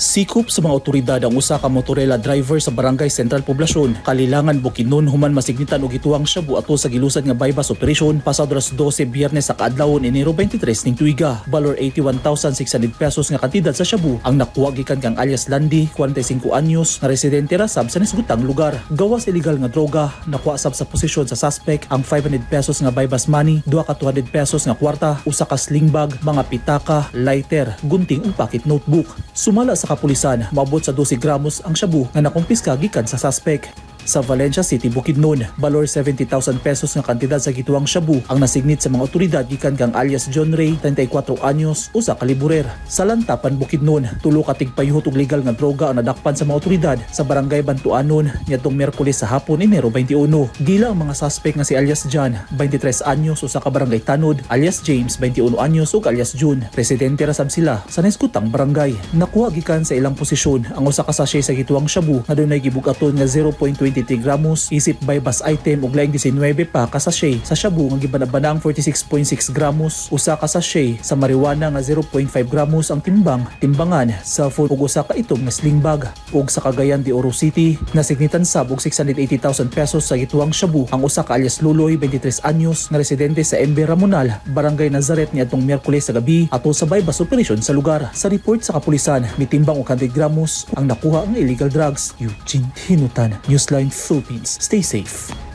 Sikop sa mga otoridad ang usa ka motorela driver sa Barangay Central Poblacion, Kalilangan, Bukidnon human masignitan og gituwang shabu ato sa gilusad nga buy-bust operation pasado alas 12 Biyernes sa kaadlawon, Enero 23 ning tuiga. Balor 81,600 pesos nga kantidad sa shabu ang nakuha gikan kang alias Landy, 45 anyos, nga residente ra sab sa nisgutang lugar. Gawas illegal nga droga, nakuha sab sa posisyon sa suspect ang 500 pesos nga buy-bust money, duha ka 200 pesos nga kwarta, usa ka sling bag, mga pitaka, lighter, gunting ug pocket notebook. Sumala sa kapulisan, moabot sa 12 gramos ang shabu nga nakumpiska gikan sa suspect. Sa Valencia City, Bukidnon, balor 70,000 pesos nga kantidad sa gituwang shabu ang nasignit sa mga otoridad gikan kang alias John Ray, 34 anyos, usa ka liburer. Sa Lantapan, Bukidnon, tulo ka tigpayuhot og legal nga droga ang nadakpan sa mga otoridad sa Barangay Bantuanon niadtong Miyerkules sa hapon, Enero 21. Gila ang mga suspect nga si alias John, 23 anyos, usa ka barangay tanod, alias James, 21 anyos ug alias June. Residente ra sab sila sa naisgutang barangay. Nakuha gikan sa ilang posisyon ang usa ka sachet sa gituwang shabu nga dunay gibug-aton nga 0.23 gramos isip buy-bust item ug laing 19 pa ka sachet sa shabu nga gibanabana ang 46.6 gramos, usa ka sachet sa marijuana nga 0.5 gramos ang timbang, timbangan, cellphone ug usa ka itom nga sling bag. Ug sa Cagayan de Oro City, nasignitan sab og 680,000 pesos sa gituwang shabu ang usa ka alias Luloy, 23 anyos, nga residente sa MB Ramonal, Barangay Nazaret niadtong Miyerkules sa gabi ato sa buy-bust operation sa lugar. Sa report sa kapulisan, mitimbang og 100 gramos ang nakuha ang illegal drugs. Eugene Hinutan, Newsline Philippines. Stay safe.